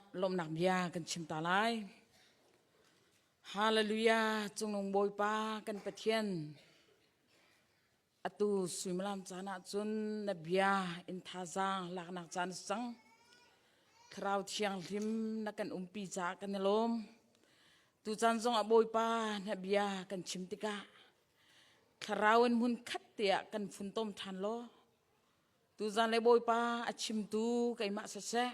ah lawmhnak bia kan chim ta lai. Hallelujah cungnung Bawipa kan Pathian atu suimilam caan ah cun na bia in thazaang laknak caan a si cang. Thlarau Thianghlim na kan umpi caah kan i lawm. Tucaan zong ah Bawipa na bia kan chim tikah Thlarau in hmun khat te ah kan funtom ṭhan law tuzan le Bawipa a chimtu keimah siseh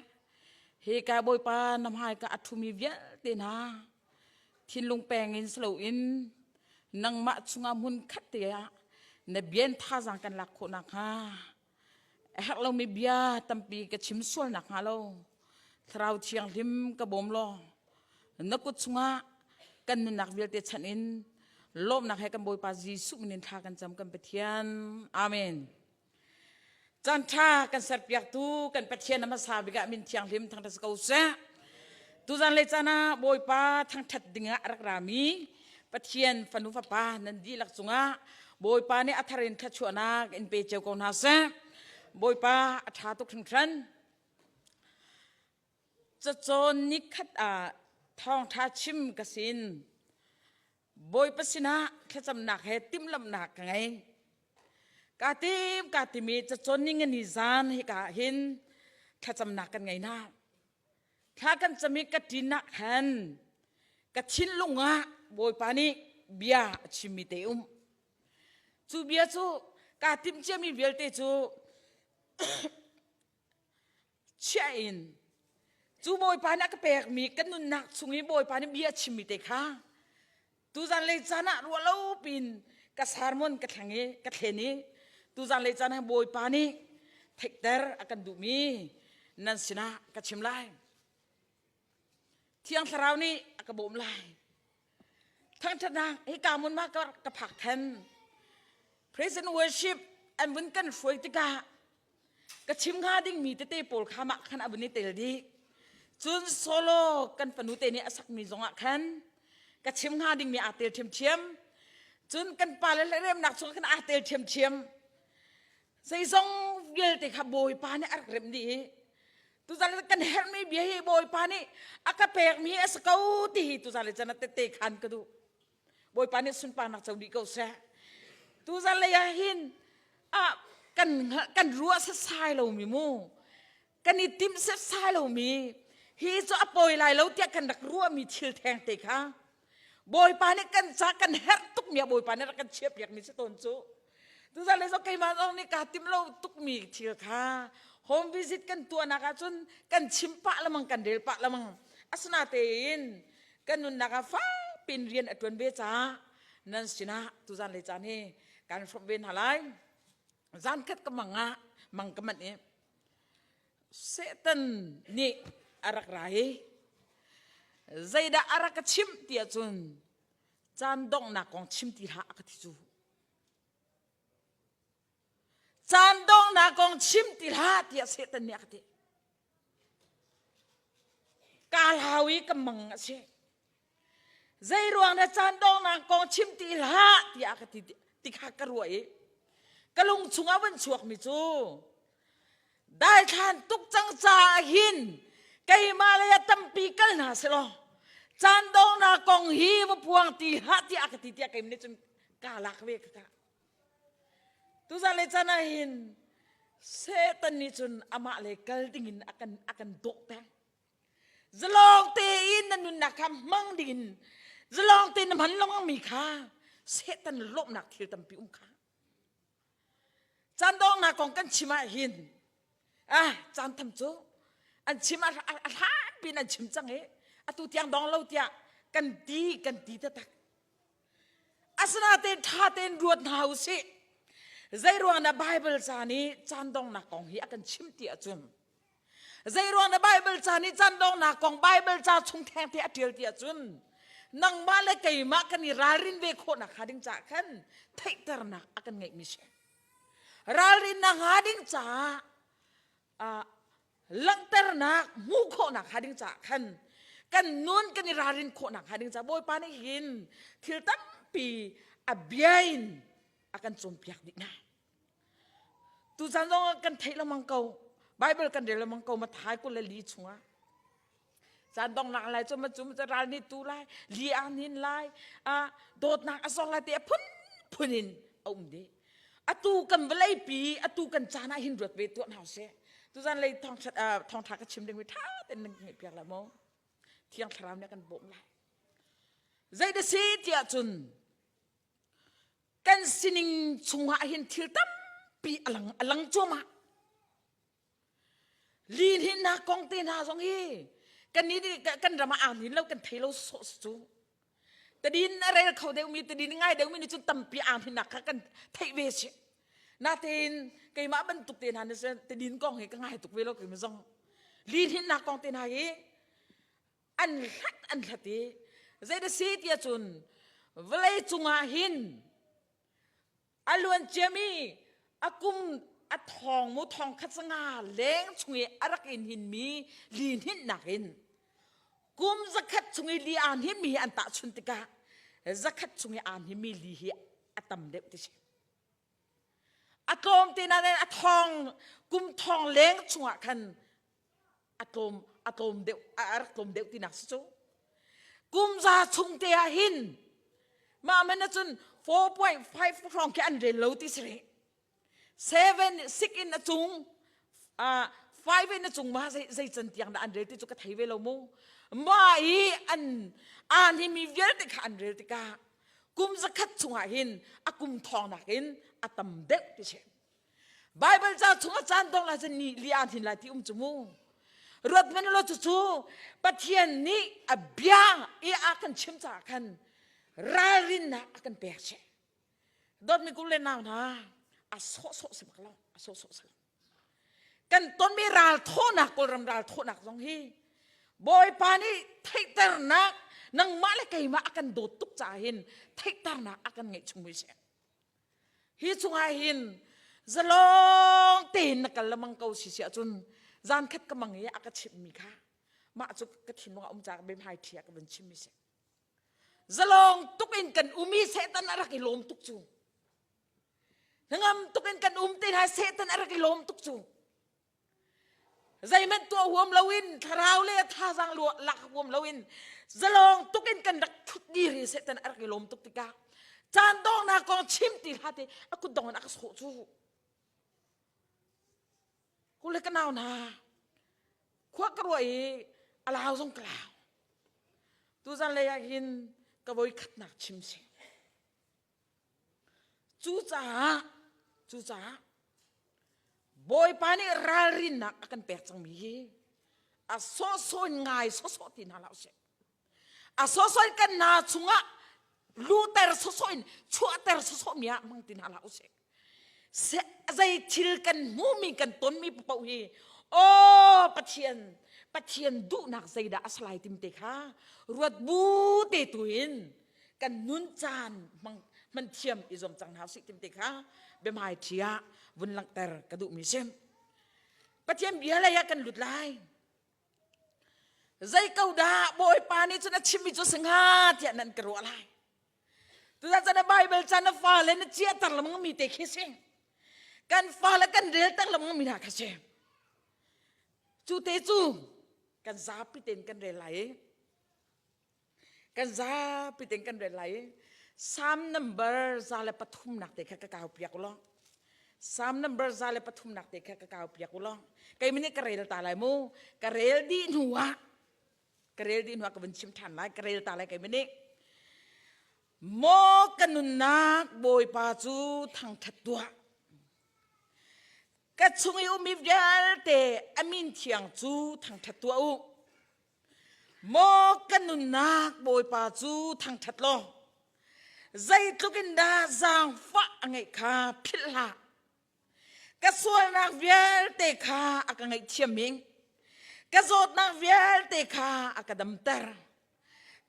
hika Bawipa na hmaika a ṭhumi vialte hna thinlung peng in si loin nangmah chungah hmun khat te ah na bian thazaang kan lak khawh nakhnga a herh lomi bia tampi ka chim sual nakhnga lo Thlarau Thianghlim ka bawm law na kut chungah kan nunnak vialte chanh in lawmnak he kan Bawipa Jesuh min in thla kan cam kan Pathian. Amen. Caan ṭha kan serpiaktu kan Pathian na hmasa bik ah min thianghlim thangṭhat si ko seh. Tuzan le caan ah Bawipa thangṭhat dingah a rak rami Pathian fanu fapa nan dihlak cungah Bawipa nih a thar in thluachuahnak in pe cio ko hna seh. Bawipa a ṭha tuk hringhran. Cacawn nikhat ah thawngṭha chim ka sin. Bawipa sinah thlacamnak he timhlamhnak ka ngei. Kaa tim kaa timi cacawn ning ni zan hika ah hin thlacamnak kan ngei hna. Thla kan cam i ka ṭin ah khan ka thinlung ah Bawipa nih bia a chimmi te um. Cu bia cu kaa timh ciami vialte cu chiah in cu Bawipa nih a ka pekmi ka nunnak chung i Bawipa nih bia a chimmi te kha tuzan lei caan ah ruah lo pin ka sermon ka thleng i ka thlen i tuzan lei caan ah Bawipa nih theihter a kan duhmi nan sinah ka chim lai. Thiang Thlarau nih a ka bawm lai. Thangṭhatnak hika hmun ma ka ka phak than. Praise and worship an vun kan hruai tikah ka chim hnga dingmi tete pawl kha mah khan a vun i tel dih. Cun solo kan fanu te nih a sakmi zongah khan ka chim hnga dingmi aa tel ṭhiamṭhiam. Cun kan pa le remnak chungah khan aa tel ṭhiamṭhiam. Zeizong vialte kha Bawipa nih a rak remh dih i tuzan kan herhmi bia hi Bawipa nih a ka pekmi a si ko ti hi tuzan le chan ah tette khan ka duh. Bawipa nih sunparnak co dih ko seh. Tuzan lei ah hin ah kan kan ruah setsai lomi mu kan i timh setsai lomi hi cu a pawi lai lo tiah kan rak ruahmi thil theng te kha Bawipa nih kan ca kan herh tukmi ah Bawipa nih rak kan chiahpiakmi si tawn cu. Tuzan le zong keimah zong nih kaa tim lo tukmi thil kha home visit kan tuahnak ahcun kan chim pah lemang kan rel pah lemang. Asinatein kan nunnak ah fakpin rian a ṭuan ve caah nan sinah tuzan le caan hi kan hrawmh ve hna lai. Zan khat ka mang ah mang ka manh i Satan nih a rak ra i zeidah a rak ka chimh ti ahcun caan donghnak kong chim ti hlah a ka ti cu. Caan donghnak kong chim ti hlah tiah Satan nih a ka ti. Ka hlau i ka mang a si. Zei ruang na caan donghnak kong chim ti hlah tiah ka ti ti kha ka ruah i ka lung chungah van chuakmi cu daithlan tuk cang caah hin keimah lei ah tampi kal hna selaw caan donghnak kong hi va puang ti hlah tiah ka ti tiah keimah nih cun kaa lak ve ka ka tuzan le caan ah hin Satan nih cun amah le kal dingin a kan a kan dawh peng zalong tein na nunnak kha hmang dingin zalong tein na hman lengmang mi kha Satan lawmhnak thil tampi um kha Caan donghnak kong kan chim ah hin ah caan tham cu an chim a hlan pin an chim cang i atu tiang dong lo tiah kan ti kan ti taktak. Asinain ṭha tein ruat hna u sih. Zei ruang dah Bible ca nih caan donghnak kong hi a kan chim ti ahcun Zei ruang dah Bible ca nih caan donghnak kong Bible ca chung thengte a ṭial ti ahcun nangmah le keimah kan i ralrin ve khawhnak hnga ding caah khan theihternak a kan ngeihmi si. Ralrinnak hnga ding caah langhternak hmuh khawhnak hnga ding caah khan kan nun kan i ralrin khawhnak hnga ding caah Bawipa nih hin thil tampi a bia in a kan cawnpiak dih hna. Tuzan zong kan theih lengmang ko. Bible kan rel lengmang ko Matthai 24 chungah. Caan donghnak lai cu ma cu ral nih tu lai, li a hnin lai, dawtnak a zor lai ti a phunphun in a um dih. Atu kan vawleipi, atu kan caan ah hin ruat ve tuah hna usih. Tuzan lei thawngṭha ka chim ding mi ṭha tein nan ngaih piak lai maw? Thiang Thlarau nih a kan bawmh lai. Zei da si tiah cun kan sining chungah hin thil tampi a lang a lang cuahmah. Lihnihnak kong te hna zong hi kan nih kan ram ah aa hnin lo kan thei lo sawh si cu. Tadin a rel kho deuhmi tadin ngai deuhmi nih cun tampi aa hninnak kha kan theih ve si. Natein keimah bantuk te hna nih tadin kong hi ka ngai tuk ve lo keimah zong. Lihnihnak kong te hna hi an hlat an hlat i zei da si tiah cun vawlei cungah hin A luan ciami a kum a thawng mu thong khat sanga leng chung i a rak in hinmi li hninhnak in kum zakhat chung i li aa hninmi hi an tahchun tikah zakhat chung i aa hninmi li hi a tam deuh ti si. A tlawm te nain a thong kum thong leng chungah khan a tlawm a tlawm deuh a rak tlawm deuh tinak si cu kum za chung te ah hin mah man cun 4.5 hrawng khi an rel lo ti si rih 7 6 in a cung 5 in a cung ma zei zei can tiang dah an rel ti cu ka thei ve lo mu ma i an an hi mi vialte kha an rel tikah kum zakhat chungah hin a kum thong nakin a tam deuh ti si Bible ca chung a caan dong lai cun ni li aan hin lai ti um cu mu. Ruat men lo cu cu Pathian nih a bia i a kan chim caah khan ralrinnak a kan pek che. Dawtmi kum le nau hna a sawhsawh si bak lo, a sawhsawh si lo. Kan tonmi ral thawhnak Kawlram ral thawhnak zong hi Bawipa nih theihternak nangmah le keimah a kan dawt tuk caah hin theihternak a kan ngeih chung mi si. Hi chungah hin zalong tein na kal lemang ko si si ahcun zan khat ka mang i a ka chimhmi kha mah cu ka thinlung a um caah bemhai ṭhi ah ka vun chimmi si. Zalong tuk in kan um i Satan a rak i lawm tuk cu. Hnangam tuk in kan um te hna Satan a rak i lawm tuk cu. Zeihmanh tuah huam loin thlarau le thazaang lak huam loin zalong tuk in kan rak thut dir hi Satan a rak i lawm tuk tikah caan donghnak kong chim ti hlah te a kut dong in a ka sawh cu. Kule ka nau hna khua ka ruah i a lau zong ka lau. Tuzan lei ah hin ka voi khatnak chim si. Cucaah cucaah Bawipa nih ralrinnak a kan pek cangmi hi a sawhsawh in ngai sawhsawh ti hna hlah usih. A sawhsawh in kan hna chungah luter sawhsawh in chuahter sawhsawh mi ah hmang ti hna hlah usih. Zei thil kan hmuhmi kan tonmi paoh hi aw Pathian Pathian duhnak zeidah a salai tim te kha ruat bu te tu in kan nun caan hmang hman thiam i zuam cang hna usih tim te kha biahmai ṭhi ah vun langhter ka duhmi si. Pathian bia lei ah kan lut lai. Zei ko dah Bawipa nih cun a chimmi cu si hnga tiah nan ka ruah lai. Tuzan chan a Bible chan na fale na chiahter lengmang mi te khi si. Kan fale kan relter lengmang mi hna kha si. Cu te cu kan zapi tein kan rel lai i Kan zapi tein kan rel lai i Psalm number 103 nak te kha ka kau piak u law. Psalm number 103 nak te kha ka kau piak u law. Keimah nih ka rel ta lai mu. Ka rel dih hnu ah ka rel dih hnu ah ka vun chim ṭhan lai. Ka rel ta lai keimah nih. Maw ka nunnak Bawipa cu thangṭhat tuah. Ka chung i ummi vialte a min thiang cu thangṭhat tuah u. Maw ka nunnak Bawipa cu thangṭhat law zeitluk in dah zaangfah a ngeih kha philh hlah. Ka sualnak vialte kha a ka ngaihthiam i ka zawtnak vialte kha a ka damter.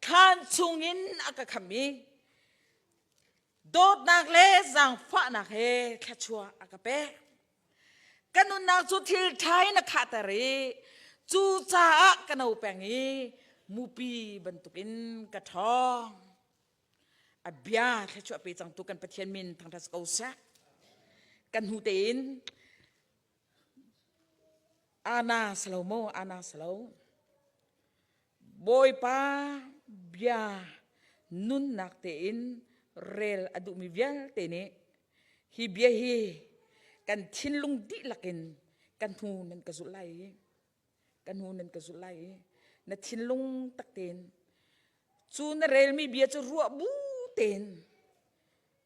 Thlan chungin a ka khamh i dawtnak le zaangfahnak he thluachuah a ka pek. Ka nunnak cu thil ṭha in a khahter i cucaah ka no peng i mupi bantukin ka ṭhawng. A bia thluachuah pe cangtu kan Pathian min thangṭhat ko seh. Kan hnu tein Ana salo maw Ana salo. Bawipa bia nunnak tein rel a duhmi vialte nih hi bia hi kan thinlung dihlak in kan hnu nan ka zulh lai i kan hnu nan ka zulh lai i na thinlung tak tein cu na relmi bia cu ruah bu tein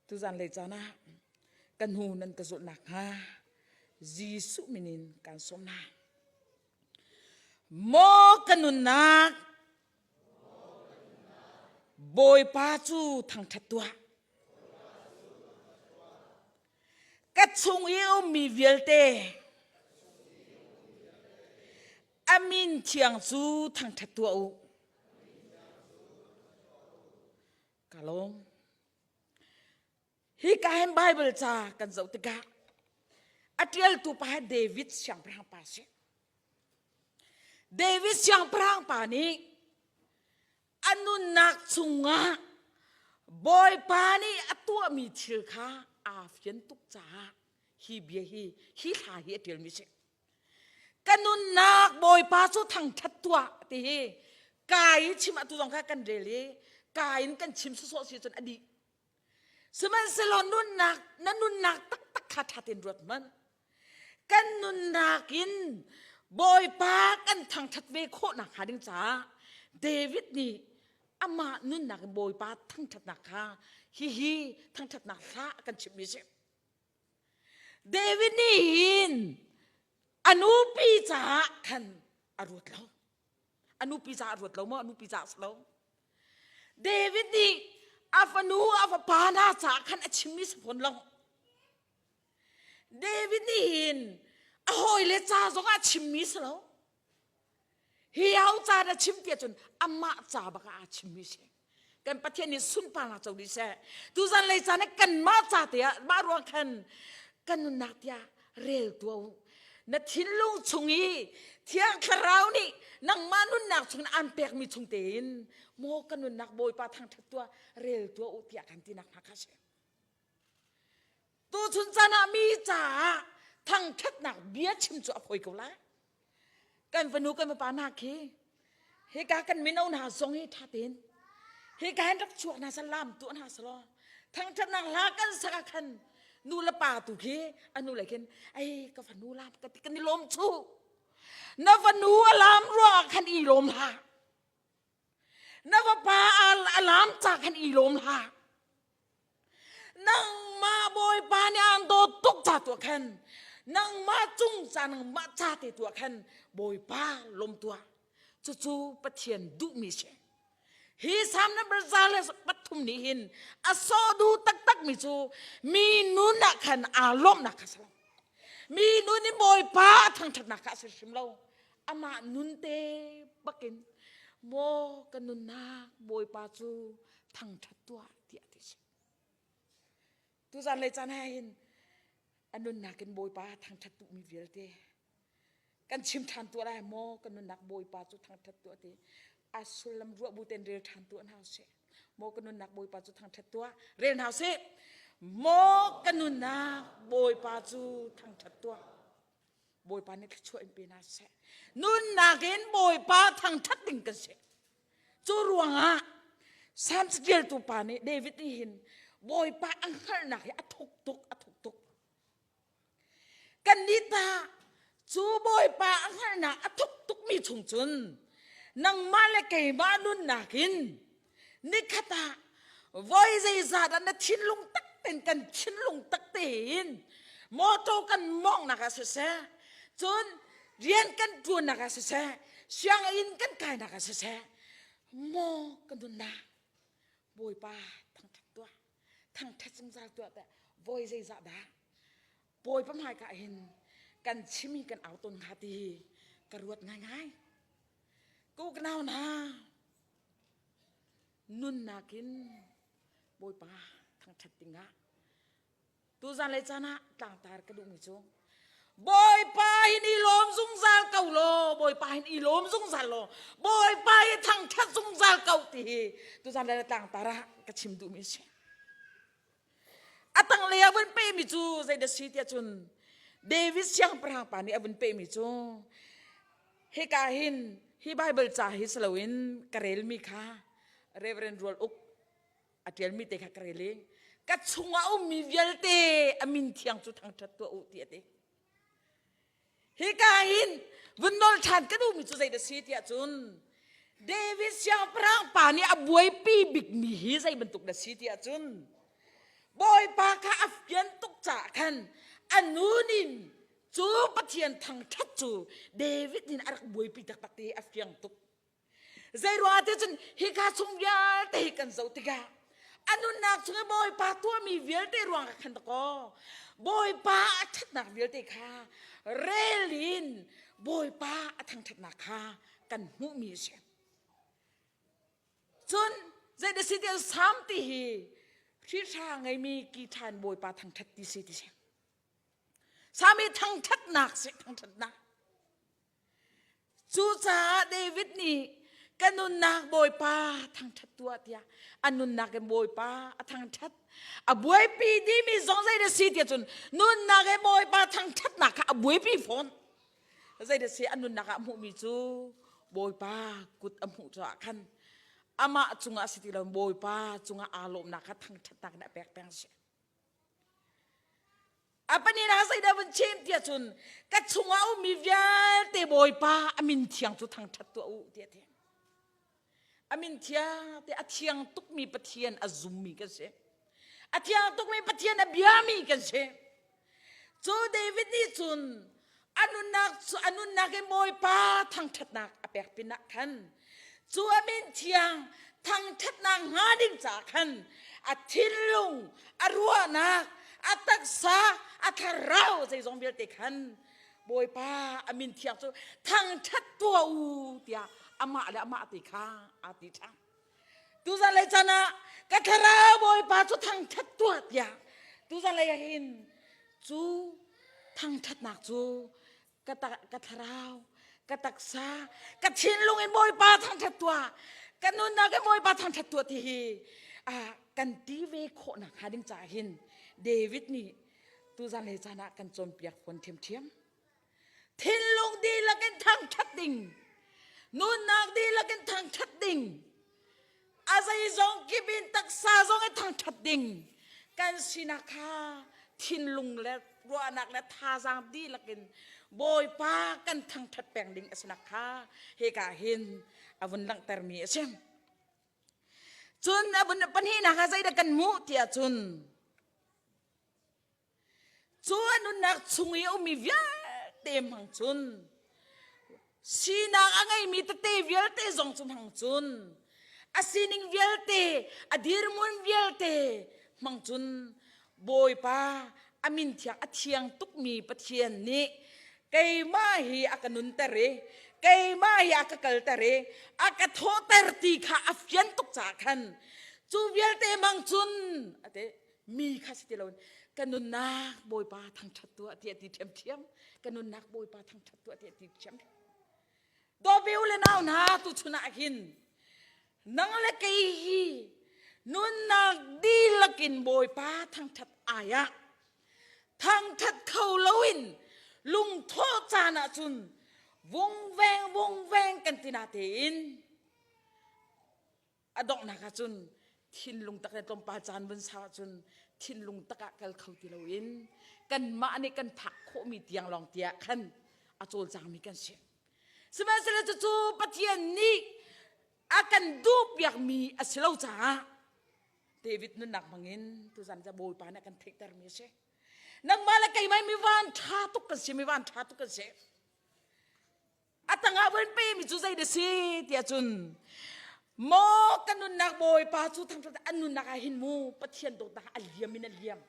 tuzan lei caan ah kan hnu nan ka zulh nakhnga Jesuh min in kan sawm hna. Maw ka nunnak Bawipa cu thangṭhat tuah. Ka chung i ummi vialte a min thiang cu thangṭhat tuah u. Ka lawm. Hika hin Bible ca kan zoh tikah a ṭialtu pa hi David siangpahrang pa a si. David siangpahrang pa nih a nunnak chungah Bawipa nih a tuahmi thil kha aa fian tuk caah hi bia hi hi hla hi a ṭialmi a si. Ka nunnak Bawipa cu thangṭhat tuah ti hi kai i chim atu zong kha kan rel i kai in kan chim sawsawh si cun a dih. Sihmanhsehlaw nunnak na nunnak taktak kha ṭha tein ruat hmanh. Kan nunnak in Bawipa kan thangṭhat ve khawh nakhnga ding caah David nih amah nunnak in Bawipa thangṭhatnak kha hihi thangṭhatnak hla a kan chimhmi a si. David nih hin a nupi caah khan a ruat lo. A nupi caah a ruat lo maw? A nupi caah a si lo. David nih a fanu a fapa hna caah khan a chimmi si fawn lo. David nih hin a hawile ca zongah a chimmi si lo. Hi ho ca na chim tiah cun amah ca bak ah aa chimmi si. Kan Pathian nih sunparnak co dih seh. Tuzan lei caan ah kanmah ca te ah mah ruang khan kan nunnak tiah rel tuah u. Na thinlung chung i Thiang Thlarau nih nangmah nunnak chung in aan pekmi chung tein maw kan nunnak Bawipa thangṭhat tuah rel tuah u tiah kan tinak hna kha si. Tuchun caan ah mi caah thangṭhatnak bia chim cu a fawi ko lai. Kan fanu kan fapa hna khi hika kan mino hna zong hi ṭha tein hika hin rak chuak hna seh lam tuah hna seh law thangṭhatnak hla kan sak ah khan nu le pa tu khi a nu le khin ei ka fanu lam ka ti kan i lawm chu na fanu a lam ruangah khan i lawm hlah na vapa a lam ca khan i lawm hlah Nangmah Bawipa nih aan dawt tuk ca tuah khan nangmah cung ca nangmah ca te tuah khan Bawipa lawm tuah. Cucu Pathian duhmi si. Hi Salm number 103 nih hin a sawh duh taktakmi cu mi nun ah khan aa lawmhnak kha si lo. Mi nun in Bawipa a thangṭhatnak kha a si hrim lo. Amah nun te bakin maw ka nunnak Bawipa cu thangṭhat tuah tiah ti si. Tuzan lei caan he hin a nunnak in Bawipa thangṭhat duhmi vialte kan chim ṭhan tuah lai maw kan nunnak Bawipa cu thangṭhat tuah ti a sullam ruah bu ten rel ṭhan tuah hna usih maw ka nunnak Bawipa cu thangṭhat tuah rel hna usih maw ka nunnak Bawipa cu thangṭhat tuah Bawipa nih thluachuah in pe hna seh nunnak in Bawipa thangṭhat ding kan si Cu ruangah Salm caṭialtu pa nih David nih hin Bawipa a hngalhnak hi a thuk tuk, a thuk tuk. Kannih tah cu Bawipa a hngalhnak a thuk tukmi chung cun nangmah le keimah nunnak in nikhat ah voi zeizah dah na thinlung tak tein kan thinlung tak tein motor kan mawnghnak ah siseh cun rian kan ṭuannak ah siseh sianginn kan kainak ah siseh maw kan nunnak Bawipa thangṭhat tuah thangṭhat zungzal tuah teh voi zeizah dah Bawipa hmaika hin kan chim hi kan au tawn hnga ti hi ka ruat ngaingai ku ka nau hna nunnak in Bawipa thangṭhat dingah Tuzan le caan ah tlangtar ka duhmi cu Bawipa hin i lawm zungzal ko law Bawipa hin i lawm zungzal law Bawipa hi thangṭhat zungzal ko ti hi tuzan le tlangtar ah ka chim duhmi a si. A tanglei a vun pehmi cu zeidah si tiah cun David siangpahrang pa nih a vun pehmi cu hika hin Hi Bible ca hi si loin ka relmi kha Reverend Rual Uk a ṭialmi te kha ka rel i ka chungah ummi vialte a min thiang cu thangṭhat tuah u ti a ti. Hika hin vun nawl ṭhan ka duhmi cu zei dah si tiah cun David siangpahrang pa nih a buaipi bikmi hi zei bantuk dah si tiah cun Bawipa kha a fian tuk caah khan a nun in cu Pathian thangṭhat cu David nih a rak buaipi taktak ti a fiang tuk. Zeiruangah ti cun hika chung vialte hi kan zoh tikah a nunnak chung i Bawipa tuahmi vialte ruangah khan dakaw Bawipa a ṭhatnak vialte kha rel in Bawipa a thangṭhatnak kha kan hmuhmi a si. Cun zei si tiah Salm ti hi hrihra ngeimi ki ṭhan Bawipa thangṭhat ti si ti si. Salm hi thangṭhatnak si thangṭhatnak. Cucaah David nih ka nunnak Bawipa thangṭhat tuah tiah a nunnak in Bawipa a thangṭhat. A buaipi dimi zong zei dah si tiah cun nunnak in Bawipa thangṭhatnak kha a buaipi fawn. Zei dah si a nunnak ah a hmuhmi cu Bawipa kut a hmuh caah khan amah cungah si ti lo Bawipa cungah aa lawmnak kha thangṭhatnak in a pek peng si. A panin ah zeidah vun chim tiah cun ka chungah ummi vialte Bawipa a min thiang cu thangṭhat tuah u tiah a ti. A min thiang te a thiang tukmi Pathian a zummi kan si. A thiang tukmi Pathian a biami kan si. Cu David nih cun a nunnak cu a nunnak in Bawipa thangṭhatnak a pek pinah khan cu a min thiang thangṭhatnak hnga ding caah khan a thinlung a ruahnak a taksa a thlarau zeizong vialte khan Bawipa a min thiang cu thangṭhat tuah u tiah amah le amah ti kha aa ti ṭhan. Tuzan lei caan ah ka thlarau Bawipa cu thangṭhat tuah tiah tuzan lei ah hin cu thangṭhatnak cu ka, ta, ka thlarau ka taksa ka thinlung in Bawipa thangṭhat tuah ka nunnak in Bawipa thangṭhat tuah ti hi ah kan ti ve khawhnak hnga ding caah hin David nih tuzan lei caan ah kan cawnpiak fawn ṭhiamṭhiam. Thinlung dihlak in thangṭhat ding, nunnak dihlak in thangṭhat ding, a zeizong kip in taksa zong in thangṭhat ding kan sinak kha thinlung le ruahnak le thazaang dihlak in Bawipa kan thangṭhat peng ding a sinak kha hika hin a vun langhtermi a si. Cun a vun pahnihnak ah zeidah kan hmuh tiah cun Cu a nunnak chung i a ummi vialte hmang cun sinak a ngeimi tete vialte zong cu hmang cun a sining vialte a dirhmun vialte hmang cun Bawipa a min thiang a thiang tukmi Pathian nih keimah hi a ka nunter i keimah hi a ka kalter i a ka thawhter ti kha a fian tuk caah khan cu vialte hmang cun a ti mi kha si ti loin ka nunnak Bawipa thangṭhat tuah tiah ti ṭhiamṭhiam ka nunnak Bawipa thangṭhat tuah tiah ti ṭhiam Dawpi u le nau hna tuchun ah hin nang le kei hi nunnak dihlak in Bawipa thangṭhat ai ah thangṭhat kho loin lungthawh caan ah cun vungveng vungveng kan ti na tein A donghnak ah cun thinlung tak le tlawmpal caan vun sau ahcun thinlung tak ah kal kho ti loin kanmah nih kan phak khawhmi tiang lawng tiah khan a cawlcangmi kan si. Sihmanhsehlaw cucu Pathian nih a kan duhpiakmi a si lo caah David nunnak hmangin tuzan ca Bawipa nih a kan theihtermi a si. Nangmah le keimah mi van ṭha tuk kan si, mi van ṭha tuk kan si. A tangah van pemi cu zei dah si tiah cun maw ka nunnak Bawipa cu thangṭhat an nunnak ah hin mu Pathian dawtnak a liam in a liam.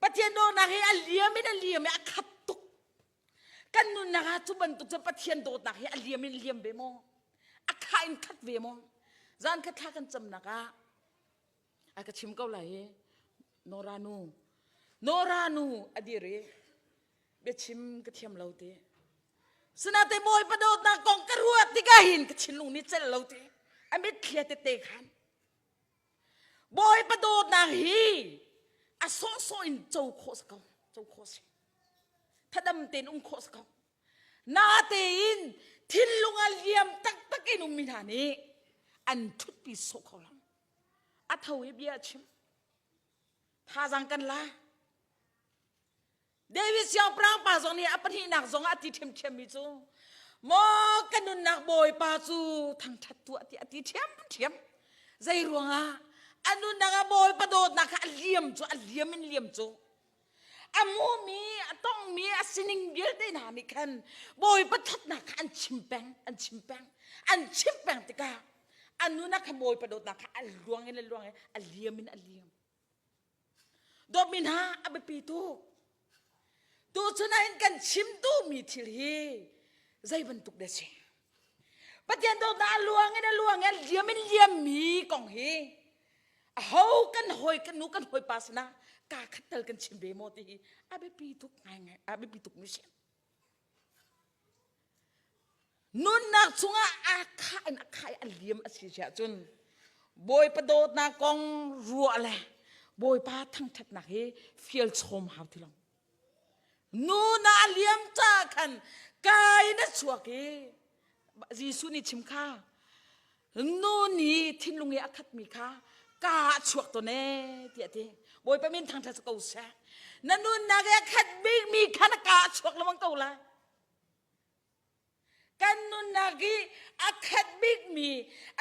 Pathian dawtnak hi a liam in a liam i a khat tuk. Kan nunnak ah cu bantuk cu Pathian dawtnak hi a liam in liam ve maw? A khah in khat ve maw? Zan khat thla kan camnak ah a ka chim ko lai i Nora nu Nora nu a dir i biachim ka thiam lo ti sinate Bawipa dawtnak kong ka ruat tikah hin ka thinlung nih celh lo ti a mitthli tete khan Bawipa dawtnak hi a sawhsawh in co khawh si ko co khawh si thadam tein um khawh si ko. Natein thinlung a liam taktak in ummi hna nih an ṭhutpi sawh kho lo. A tho i bia a chim. Thazaang kan la. David siangpahrang pa zong nih a pahnihnak zong ah a ti ṭhiamṭhiammi cu maw ka nunnak bawipa cu thangṭhat tuah ti a ti ṭhiamṭhiam. Zei ruangah a nunnak ah bawipa dawtnak kha a liam cu a liam in liam cu a hmumi a tongmi a sining vialte hna nih khan bawipa ṭhatnak kha an chim peng an chim peng an chim peng tikah a nunnak kha bawipa dawtnak kha a luang in a luang i a liam in a liam. Dawtmi hna a biapi tuk. Tuchun ah hin kan chim duhmi thil hi zei bantuk dah si? Pathian dawtnak a luang in a luang i a liam in liammi kong hi aho kan hawi kan nu kan hawipa sinah kaa khat tal kan chim ve maw ti hi a biapi tuk ngaingai a biapi tuk mi si. Nunnak chungah aa khah in a khah i a liam a si ahcun Bawipa dawtnak kong ruah le Bawipa thangṭhatnak hi fial chawm hau ti lo. Nu na a liam ca khan kai na chuak i Jesuh nih chim kha nu nih thinlung i a khatmi kha ka a chuak tawn ee tiah ti. Bawipa min thangṭhat ko seh. Na nunnak i a khat bikmi kha na ka a chuak lengmang ko lai. Kan nunnak i a khat bikmi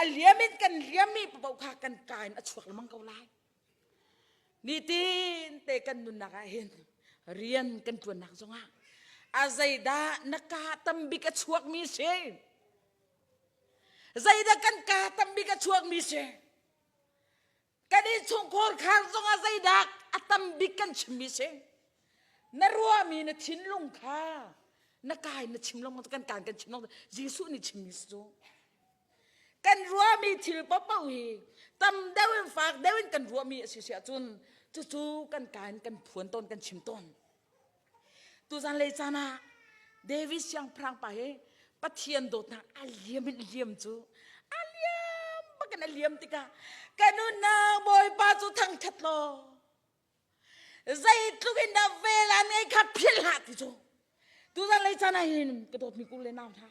a liam in kan liammi paoh kha kan ka in a chuak lengmang ko lai. Nitin te kan nunnak ah hin rian kan ṭuannak zongah a zeidah na ka tambik a chuakmi si? Zeidah kan ka tambik a chuakmi si? Kan innchungkhar khar zongah zeidah a tam bik kan chimmi si? Na ruahmi na thinlung kha na kai na chim lengmang kan kaan kan chim lengmang Jesuh nih chimmi si cu. Kan ruahmi thil paohpaoh hi tam deuh in fak deuh in kan ruahmi a si si ahcun cucu kan kaan kan phuan tawn kan chim tawn. Tuzan lei caan ah David siangpahrang pa hi Pathian dawtnak a liam in liam cu a liam bakin a liam tikah ka nunnak Bawipa cu thangṭhat law zeitluk in dah vel an ngei kha philh hlah ti cu tuzan lei caan ah hin ka dawtmi ku le nau hna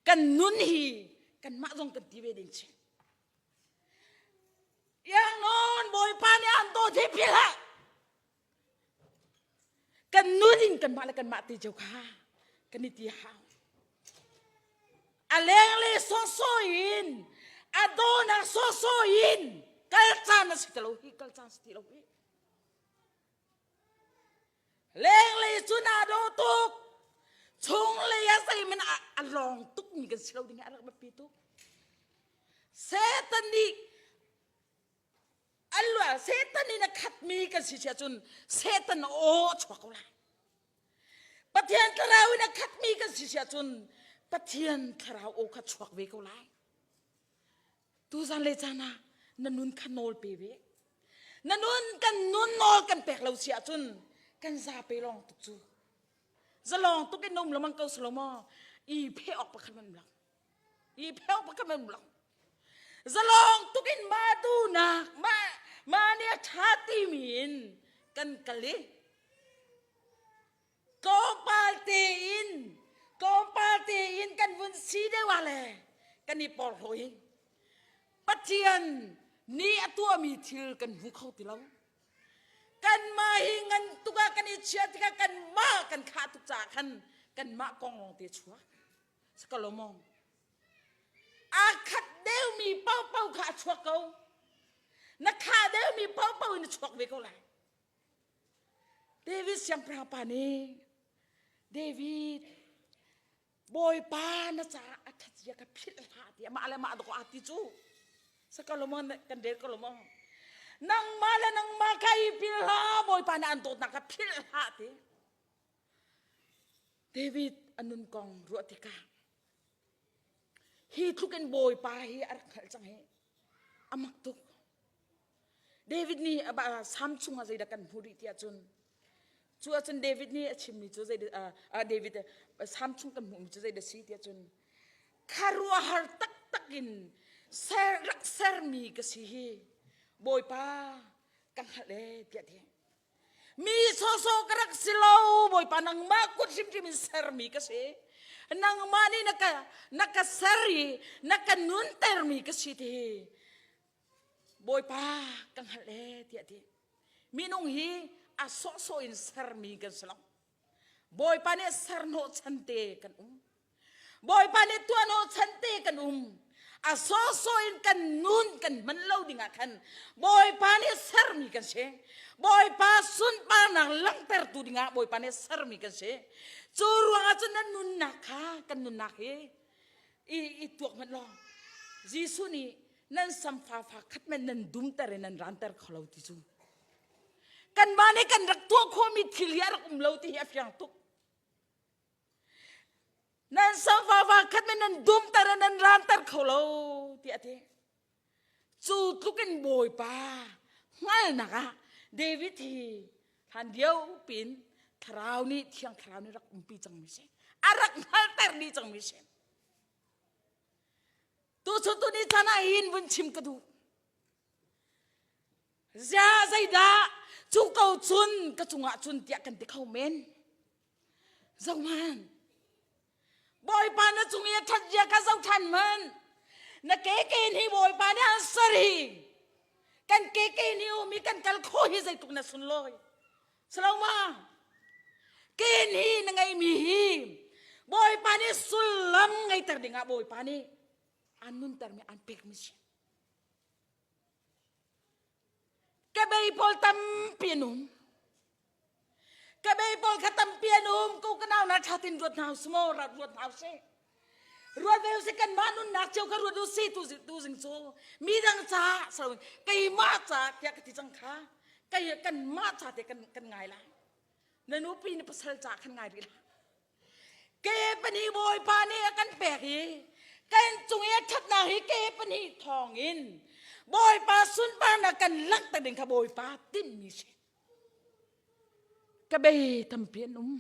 kan nun hi kanmah zong kan ti ve ding si Iang Bawipa nih an dawt hi philh hlah Kan nun in kanmah le kanmah te cio kha kan i ti hau. A lengle sawsawh in a dawnak sawsawh in kal caan a si ti lo hi kal caan si ti lo hi. Lenglei cu naa dawh tuk. Chunglei ah zeiman a lawng tukmi kan si lo ding hi a rak biapi tuk. Satan nih An lual Satan in a khatmi kan si sia cun Satan aw a chuak ko lai. Pathian thlarau in a khatmi kan si sia cun Pathian thlarau aw kha chuak ve ko lai. Tuzan le caan ah na nun kha nawl pe ve. Na nun kan nun nawl kan pek lo si ahcun kan zape lawng tuk cu. Zalong tuk in um lamang ko silo maw? I phe awk pakhat man lang. I pheu pakhat man lang. Zalong tuk in mah duhnak mah mah nih a ṭha timi in kan kal i tlawmpal tein tlawmpal tein kan vun si deuh ah le kan i porhlaw i Pathian nih a tuahmi thil kan hmu kho ti lo. Kanmah hi ngan tuk ah kan i chia tikah kanmah kan khah tuk caah khan kanmah kong lawng te chuak. Sakalomong. Aa khat deuhmi paohpaoh kha a chuak ko. Na khah deuhmi paohpaoh in a chuak ve ko lai. David siangpahrang pa nih David Bawipa na caah a ṭhat zia ka philh hlah ti amah le mah dawh aa ti cu. Sakalomon kan rel ko lo maw? Nangmah le nangmah kha i philh hlah Bawipa na an dawtnak kha philh hlah ti. David a nun kong ruah tikah hi tluk in Bawipa hi a rak hngalh cang hi a mak tuk. David nih Salm chungah zeidah kan hmuh rih tiah cun cu ahcun David nih a chimmi cu zeidah David Salm chung kan hmuhmi cu zeidah si tiah cun khuaruahhar taktak in ser rak sermi ka si hi Bawipa ka hngalh ee tiah ti. Mi sawsawh ka rak si lo, Bawipa nangmah kut hrimhrim in sermi ka si. Nangmah nih na ka na ka ser i na ka nuntermi ka si ti hi Bawipa ka hngalh e tiah ti. Minung hi a sawhsawh in sermi kan si lo. Bawipa nih serhnawh chan te kan um. Bawipa nih tuahhnawh chan te kan um. A sawhsawh in kan nun kan hman lo ding ah khan Bawipa nih sermi kan si. Bawipa sunparnak langhtertu dingah Bawipa nih sermi kan si. Cu ruangah cun nan nunnak kha kan nunnak hi i, i tuak hmanh law Jesuh nih nan samfa fa khat men nan dumter in nan ranter kho lo ti cu. Kanmah nih kan rak tuah khawhmi thil hi a rak um lo ti hi a fiang tuk. Nan samfa fa khat men nan dumter in nan ranter kho lo ti a ti. Cu tluk in Bawipa hngalnak ah David hi hlan lio pin thlarau nih thiang thlarau nih rak umpi cangmi si. A rak hngalter dih cangmi si. Tuchun tu ni chan ah hin vun chim ka duh. Zia zeidah cu ko cun ka cungah cun tiah kan ti kho men. Zohman. Bawipa na cung i a ṭhat zia kha zoh ṭhan hmanh. Na keke nih Bawipa nih an ser hi. Kan keke nih um i kan kal khawh hi zeitluk na sunlawi. Saloma, ke nih na ngeihmi hi Bawipa nih sullam ngeiter dingah Bawipa nih an nuntermi an pekmi si. Kebei pawl tampi an um. Kebei pawl kha tampi an um. Ko ka nau na ṭha tin ruat hna usih maw rat ruat hna usih. Ruat ve usih kanmah nunnak cio kha ruat usih tu tu zing cu mi dang ca saloin keimah ca tiah ka ti cang kha kei kanmah ca te kan kan ngai lai. Na nupi na pasal ca khan ngai rih la. Ke pahnih Bawipa nih a kan pek i kan cung i a ṭhatnak hi ke pahnih thawngin Bawipa sunparnak kan langhter ding kha Bawipa tinhmi si. Ka bei tampi an um.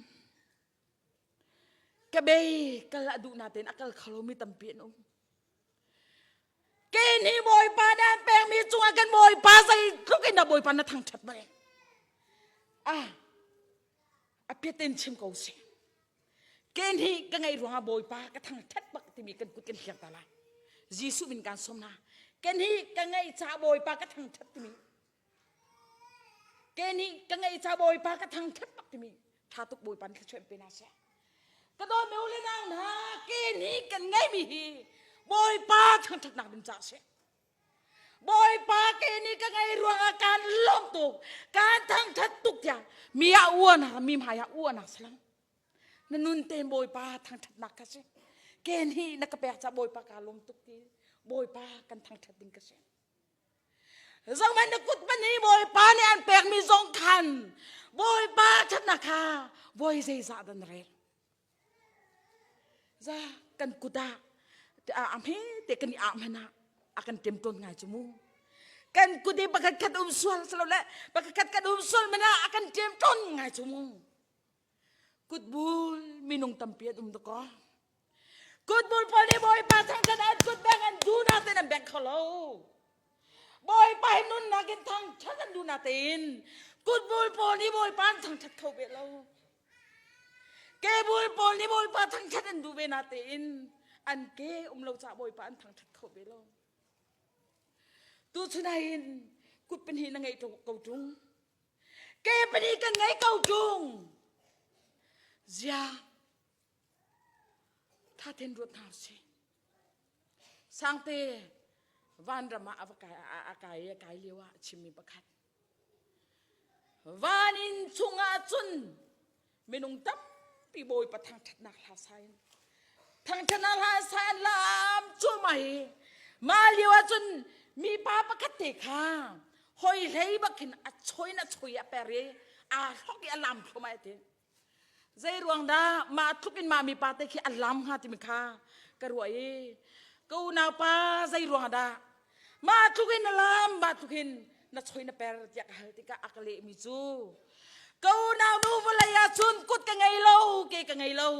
Ka bei kal a duh natein a kal kho lomi tampi an um. Ke nih Bawipa nih an pekmi cungah kan Bawipa zeitluk in dah Bawipa na thangṭhat bal. Ah, a piat in chim ko sih. Ke nih ka ngeih ruangah Bawipa ka thangṭhat bak timi kan kut kan hliang ta lai. Jesuh min kan sawm hna. Ke nih ka ngeih ca Bawipa ka thangṭhat timi. Ke nih ka ngeih ca Bawipa ka thangṭhat bak timi. Tha tuk Bawipa nih thluachuah in pe hna seh. Ka dawt u le nau hna, ke nih kan ngeihmi hi Bawipa thangṭhatnak ding caah sih. Bawipa ke nih ka ngei ruangah kaan lawm tuk, kaan thangṭhat tuk tiah mi ah uanak, mi hmai ah uanak si lo. Na nun tein Bawipa thangṭhatnak ka si. Ke nih na ka pek caah Bawipa kaa lawm tuk ti Bawipa kan thangṭhat ding ka si. Zohhmanh na kut pahnih Bawipa nih an pekmi zong khan Bawipa ṭhatnak kha voi zeizah dah na rel. Za kan kut ah a hme te kan i ah hmanh ah a kan ṭemṭawn ngai cu mu. Kan kut i pakhat khat um sual silole pakhat khat kan um sual hmanh ah a kan ṭemṭawn ngai cu mu. Kutbul minung tampi an um dakaw. Kutbul pawl nih Bawipa thangṭhat an kut beng an duh natein an beng kho lo. Bawipa hi nunnak in thangṭhat an duh natein kutbul pawl nih Bawipa an thangṭhat kho ve lo. Kebul pawl nih Bawipa thangṭhat an duh ve natein an ke um lo caah Bawipa an thangṭhat kho ve lo. Tuchun ah hin kut pahnih na ngeih ko ṭung. Ke pahnih kan ngei ko ṭung. Zia Thathen ruat hna usih. Sangte vanram ah a va kai a kai a kai lio ah a chimmi pakhat. Van inn chungah cun minung tampi Bawipa thangṭhatnak hla sa in thangṭhatnak hla sa in lam cuahmah hi mah lio ah cun mipa pakhat te kha hoi hlei bak khin a choi in a choi a per i aa hlok i a lam thluahmah ti. Zei ruang dah mah tluk in mah mipa te khi a lam hnga timi kha ka ruah i ka unaupa zei ruang dah mah tluk in na lam mah tluk in na choi na per tiah ka hal tikah a ka lehmi cu ka unau nu vawlei ah cun kut ka ngei lo ke ka ngei lo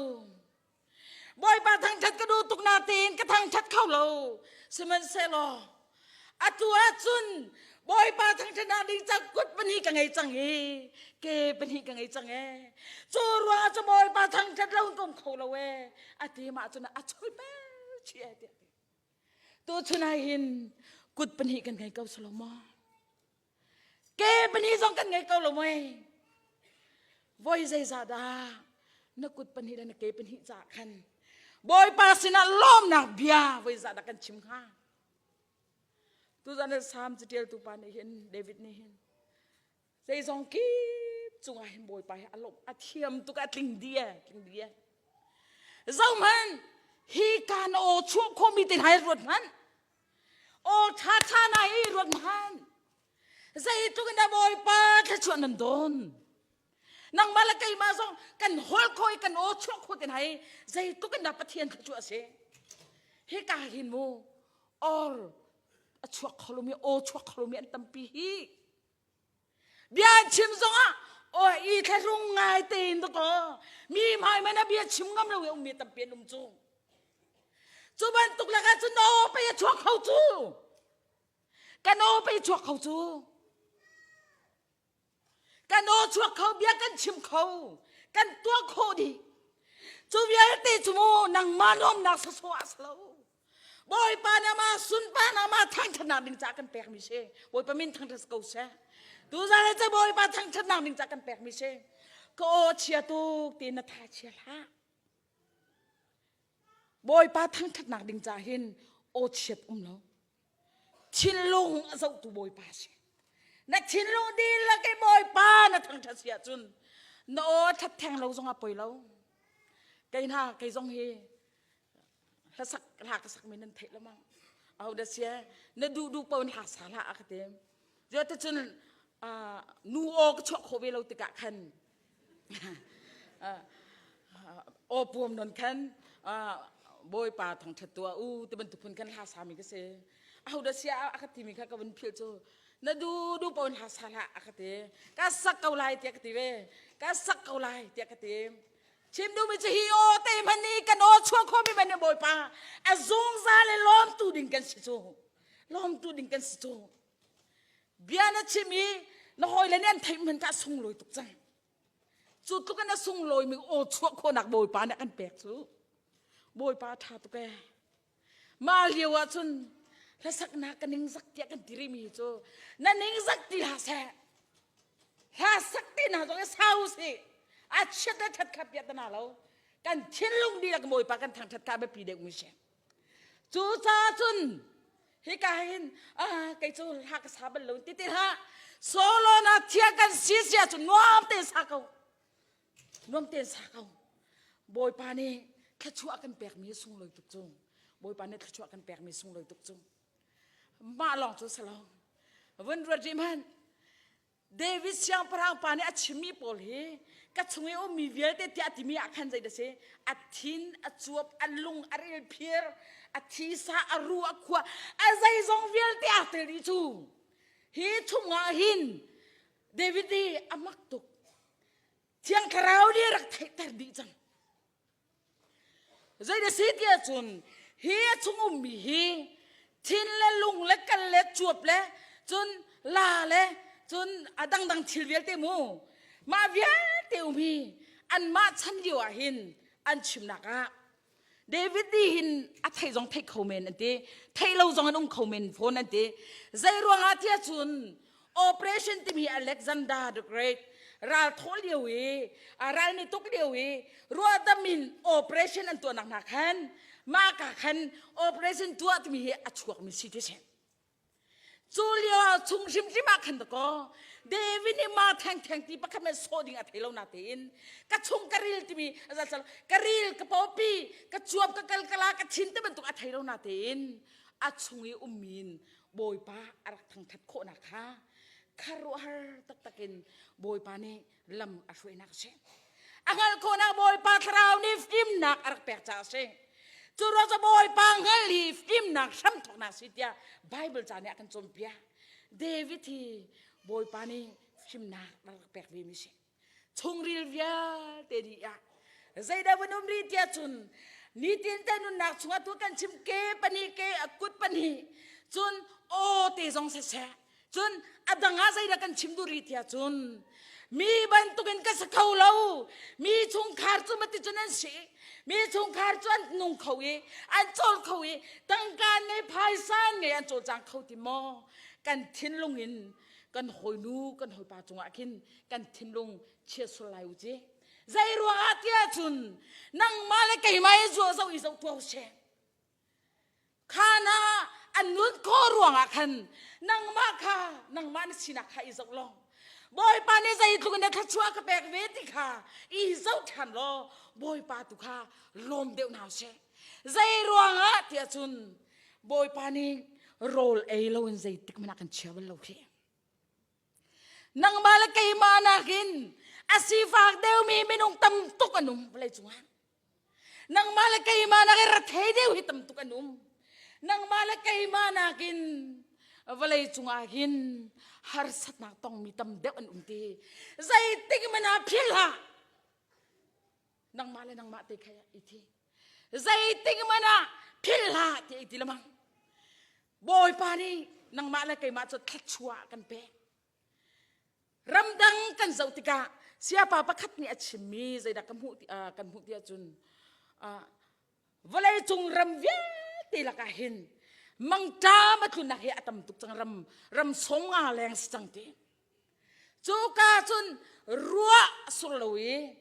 Bawipa thangṭhat ka duh tuk natein ka thangṭhat kho lo. Sihmanhsehlaw. Atu ahcun Bawipa thangṭhatnak ding ca kut pahnih ka ngei cang i ke pahnih ka ngei cang ee. Cu ruangah cu Bawipa thangṭhat lo in ka um kho lo ee. A ti mah cun a choi pel chih ee tiah. Tu chun ah hin kut pahnih kan ngei ko silo maw? Ke pahnih zong kan ngei ko lo mei? Voi zeizah dah na kut pahnih le na ke pahnih caah khan Bawipa sinah lawmnak bia voi zah dah kan chim hnga? Tuzan Salm catialtu pa nih hin David nih hin zeizong kip cungah hin Bawipa hi a lawmh a thiam tuk a tling dih e tling dih e zohhmanh hi ka na aw chuah khawhmi te hna hi ruat hmanh aw ṭha ṭha na hi ruat hmanh zeitluk in dah Bawipa thluachuah nan dawn nangmah le keimah zong kan hawl kho i kan aw chuah kho te hna hi zeitluk in dah Pathian thluachuah a si hika hin mu or a chuak kho lomi aw chuak kho lomi an tampi hi bia chim zongah aw i thlahrung ngai tein dakaw mi hmai man a bia chim ngam lo i ummi tampi an um cu cu bantuk lakah cun aw pei a chuak kho cu kan aw pei chuak kho cu Kan aw chuak kho bia kan chim kho kan tuah khawh dih cu vialte cu mu nangmah nuamnak sawsawh ah si lo Bawipa nih amah sunpa na amah thangṭhatnak ding caah kan pekmi si Bawipa min thangṭhat ko seh tuzan le Bawipa thangṭhatnak ding caah kan pekmi si ka aw chia tuk ti na tha chia hlah Bawipa thangṭhatnak ding caah hin aw chiat um lo Thinlung a zohtu Bawipa si. Na thinlung dihlak i Bawipa na thangṭhat si ahcun na aw ṭhat theng lo zongah poi lo. Kei hna kei zong hi hlasak hla ka sakmi nan theih lo mang. Aho dah sia na duh duh paoh in hla sa hlah a ka ti. Cuticun nu aw ka chuah khawh ve lo tikah khan aw puam non khan bawipa thangṭhat tuah u ti bantuk phun khan hla sami ka si aho dah sia a ka timi kha ka vun philh cu na du du pawn hla sa hlah a ka ti ka sak ko lai tiah ka ti ve ka sak ko lai tiah ka ti chim duhmi cu hi aw te hmanh nih kan aw chuah khomi man bawipa a zungzal le lawmtu ding kan si cu lawmtu ding kan si cu Bia na chim i na hawile nih an theih hmanh kha a sunglawi tuk cang. Cu tluk in a sunglawimi aw chuah khawhnak Bawipa nih a kan pek cu. Bawipa ṭha tuk ee. Mah lio ah cun hlasaknak ka ningzak tiah kan ti rihmi cu na ningzak ti hlah seh. Hla sak ti hna zong i sau sih. A chiat le ṭhat kha piah ta lo. Kan thinlung dihlak Bawipa kan thangṭhat kha a biapi deuhmi si. Cucaah cun hika hin ah kei cu hla ka sa bal lo ti ti hlah. Solo na thia kan si sia cu nuam tein sa ko. Nuam tein sa ko. Bawipa nih thluachuah kan pekmi sunglawi tuk cu. Bawipa nih thluachuah kan pekmi sunglawi tuk cu. Mah lawng cu si lo. Vun ruat rih hmanh. David siangpahrang pa nih a chimmi pawl hi ka chung i ummi vialte tiah a timi ah khan zei dah si a thin a cuap a lung a rilphir a thisa a ru a khua a zeizong vialte aa tel dih cu hi chungah hin David hi a mak tuk Thiang Thlarau nih a rak theihter dih cang Zei na si tiah cun hi a chung ummi hi thin le lung le kal le cuap le cun la le cun a dangdang thil vialte mu mah vialte um hi anmah chan lio ah hin an chimnak ah David nih hin a theih zong theih kho men an ti theih lo zong an um kho men fawn an ti zei ruangah tiah cun Operation timi Alexander the Great ral thawh lio i ral ni tuk lio i ruahdam in operation an tuahnak hna khan mah ka khan operation tuah timi hi a chuakmi si ti si. Cu lio ah chung hrimhrim ah khan dakaw David nih ma theng theng ti pakhat men sawh ding a thei lo na tein ka chung ka ril timi ka ril ka pawpi ka cuap ka kalkala ka thin te bantuk a thei lo na tein a chung i ummi in Bawipa a rak thangthat khawhnak kha khuaruahhar taktak in Bawipa nih lam a hruainak a si. A hngalh khawhnak Bawipa thlarau nih fimnak a rak pek caah a si. Cu ruang cu Bawipa hngalh hi fimnak hramthawknak si tiah Bible ca nih a kan cawnpiak. David hi Bawipa nih fimnak a rak pek ve mi si. Chungril vialte dih ah zeidah vun um rih tiah cun nitin te nunnak chungah tu kan chim ke pahnih ke a kut pahnih. Cun aw te zong siseh, cun a dang ah zeidah kan chim duh rih tiah cun mi bantukin ka si kho lo. Mi chungkhar cu mati cun an si. Mi chungkhar cu an nung kho i an cawl kho i tangka ngei phaisa ngei an cawlcang kho ti maw? Kan thinlung in kan hawinu kan hawipa cungah khin kan thinlung chia sual lai u ci. Zei ruangah tiah cun nangmah le keimah i zuah zoh i zoh tuah seh. Kha na an nun khawh ruangah khan nangmah kha nangmah na sinak kha i zoh law Bawipa nih zeitluk in na thluachuah ka pek ve ti kha i zoh ṭhan law Bawipa tu kha lawm deuh hna seh. Zei ruangah tiah cun Bawipa nih rawl ei loin zeitik hmanh ah kan chia bal lo khi. Nangmah le keimah nakin a sifak deuhmi minung tam tuk an um vawlei cungah. Nangmah le keimah nakin rethei deuh hi tam tuk an um. Nangmah le keimah nakin vawlei cungah hin harsatnak tongmi tam deuh an um ti. Zeitik hmanh ah philh hlah. Nangmah le nangmah te kha i thi. Zeitik hmanh ah philh hlah ti i ti lemang. Bawipa nih nangmah le keimah cu thluachuah kan pek. Ramdang kan zoh tikah siapa pakhat nih a chimmi zeidah ka hmuh kan hmuh ti ahcun vawleicung ram vialte lakah hin mangṭam a tlunnak hi a tam tuk cang ram ram 50 leng si cang ti. Cuka cun ruah sur lo i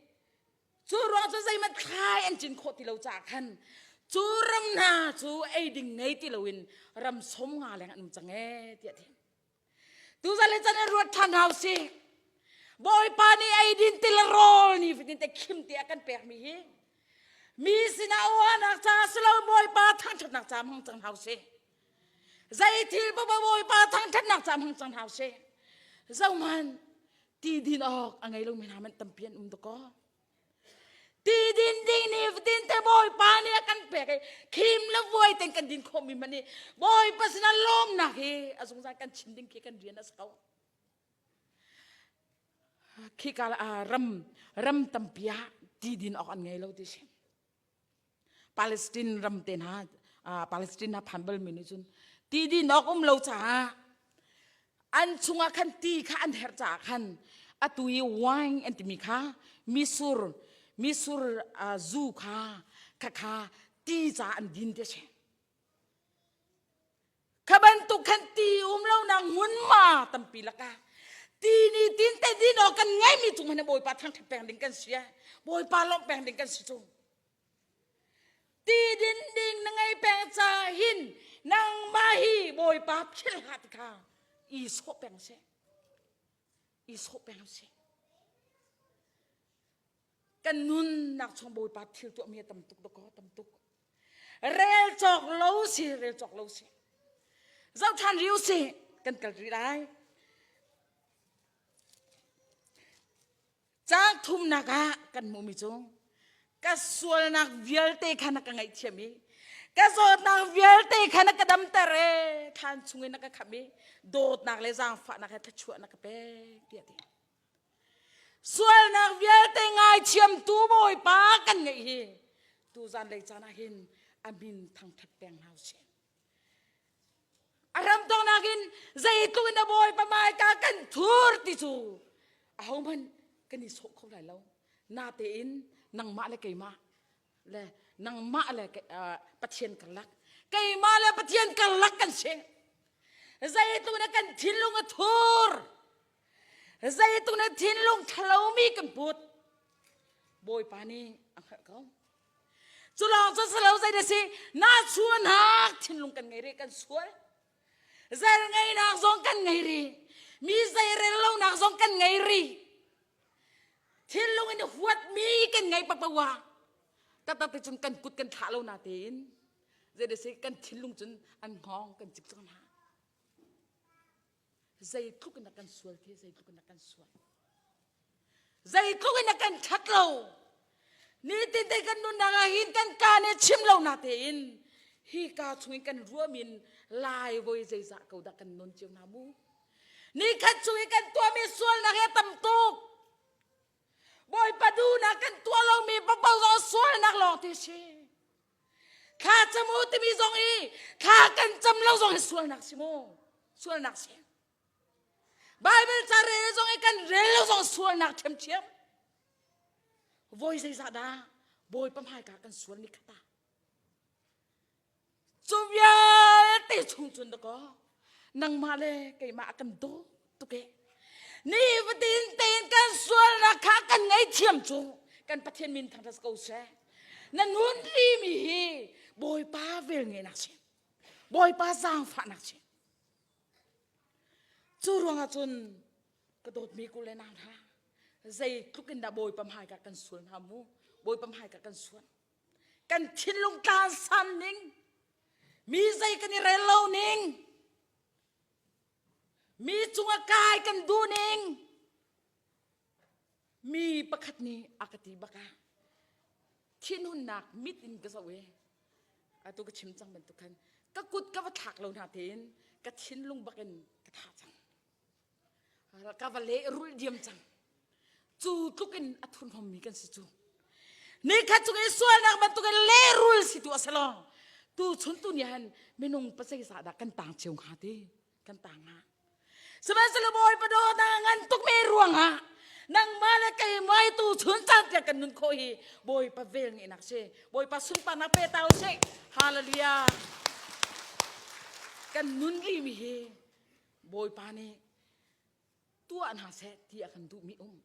Cu ruang cu zeihmanh thlai an cin khawh ti lo caah khan cu ram hna cu ei ding ngei ti loin ram 50 leng an um cang ee tiah a ti. Tuzan le can in ruat ṭhan hau si. Bawipa nih eidin til rawl ni fatin te khim te a kan pekmi hi mi sinah oahnak caah si lo Bawipa thangṭhatnak caah hmang cang hau si. Zei thil paoh Bawipa thangṭhatnak caah hmang cang hau si. Zohhmanh ti din awk a ngei lomi hna hmanh tampi an um dakaw. Ti din ding ni fatin te Bawipa nih a kan pek i khim le vuai ten kan din khawhmi hmanh hi Bawipa sinah lawmnak hi a zungzal kan chim ding khi kan rian a si ko. Khika ram ram tampi ah ti din awk an ngei lo ti si. Palestine ram te hna Palestine a phan balmi nih cun ti din awk um lo caah an chungah khan ti kha an herh caah khan atu i wine an timi kha misur misur zu kha kha kha ti caah an din ti a si. Kha bantuk khan ti um lonak hmunhma tampi lakah ti ni tin te din awk kan ngeimi cung hmanh Bawipa thangṭhat peng ding kan si Bawipa lawmh peng ding kan si cu. Ti din ding na ngei peng ca hin nangmah hi Bawipa philh hlah ti kha i sawh peng seh. I sawh peng seh. Kan nunnak chung Bawipa thil tuahmi a tam tuk dakaw tam tuk. Rel cawk lo si, rel cawk lo si. Zoh ṭhan rih u sih, kan kal rih lai. Caang thumnak ah kan hmuhmi cu ka sualnak vialte kha na ka ngaihthiam i ka zawtnak vialte kha na ka damter e thlan chungin na ka khamh i dawtnak le zaangfahnak he thluachuah na ka pek tiah ti. Sualnak vialte ngaithiamtu Bawipa kan ngeih hi tuzan lei caan ah hin a min thangṭhat peng hna usih. A ram tongnak in zeitluk in a Bawipa hmaika kan thur ti cu ahohmanh kan i sawh kho lai lo. Natein nangmah le keimah le nangmah le Pathian karlak keimah le Pathian karlak kan si. Zeitluk in kan thinlung a thur Zeitluk na thinlung ṭhalomi kan put Bawipa nih a hngalh ko. Cu lawng cu si lo zei na si na chuahnak thinlung kan ngei rih kan sual. Zer ngeinak zong kan ngei rih. Mi zeirel lonak zong kan ngei rih. Thinlung in huatmi kan ngei papawa. Taktak te cun kan kut kan thlah lo na tein zei da si kan thinlung cun an hngawng kan cik cang hna. Zeitluk in a kan sual ti zeitluk in a kan sual. Zeitluk in a kan ṭhat lo. Nitin te kan nunnak ah hin kan ka nih chim lo na tein hi ka chung in kan ruahmi in lai voi zeizah ko dah kan non cio hna mu. Nikhat chung i kan tuahmi sualnak hi a tam tuk. Bawipa duhnak kan tuah lomi paoh zong sualnak lawng te si. Thla cam u timi zong hi thla kan cam lo zong hi sualnak si mu. Sualnak si. Bible ca rel zong i kan rel lo zong sualnak ṭhiamṭhiam. Voi zeizah dah Bawipa hmaika kan sual ni khata. Cu vialte chung cun dakaw nangmah le keimah a kan daw tuk e. Ni fatin tein kan sualnak kha kan ngaihthiam cu kan Pathian min thangṭhat ko seh. Na nun mi hi Bawipa velngeihnak si. Bawipa zaangfahnak si. Cu ruangah cun ka dawtmi ku le nau hna zeitluk in dah Bawipa hmaika kan sual hna mu Bawipa hmaika kan sual kan thinlung tlansan ning mi zei kan i rel lo ning mi cungah kai kan duh ning mi pakhat nih a ka ti bak ah thinhunnak mit in ka zoh i atu ka chim cang bantuk khan ka kut ka va thlak lo hna tein ka thinlung bak in ka thah cang ka va leh rulh diam cang cu tluk in a thurhnawmmi kan si cu nikhat cung i sualnak bantukin lehrul si tu a si lo tu chun tu nih han minung pasei sa dah kan tang cio hnga ti kan tang hnga sihmanhsehlaw Bawipa dawtnak ngan tuk mi ruangah nangmah le keimah tu chun caan tiang kan nun khawh hi Bawipa vel ngeihnak si Bawipa sunparnak pe ta usih hallelujah kan nun rimi hi Bawipa nih tuah hna seh ti a kan duhmi um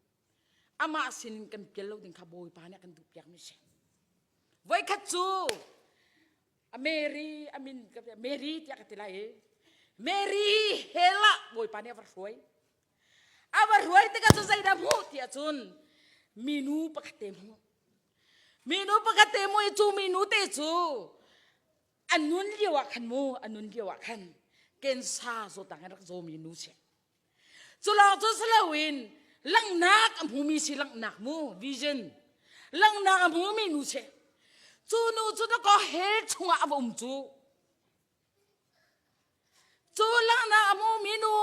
amah sin kan pial lo ding kha Bawipa nih a kan duh piakmi si voikhat cu a Mary a min ka Mary tiah ka ti lai i Mary hell ah Bawipa nih a va hruai a va hruai tikah cu zeidah hmuh tiah cun minu pakhat te hmuh minu pakhat te hmuh i cu minu te cu a nun lio ah khan mu a nun lio ah khan kensa zawtnak in rak zawmi nu si cu lawng cu si loin langhnak a hmumi si langhnak mu vision langhnak a hmumi nu si cu nu cu dakaw hell chungah a va um cu cu langhnak a hmumi nu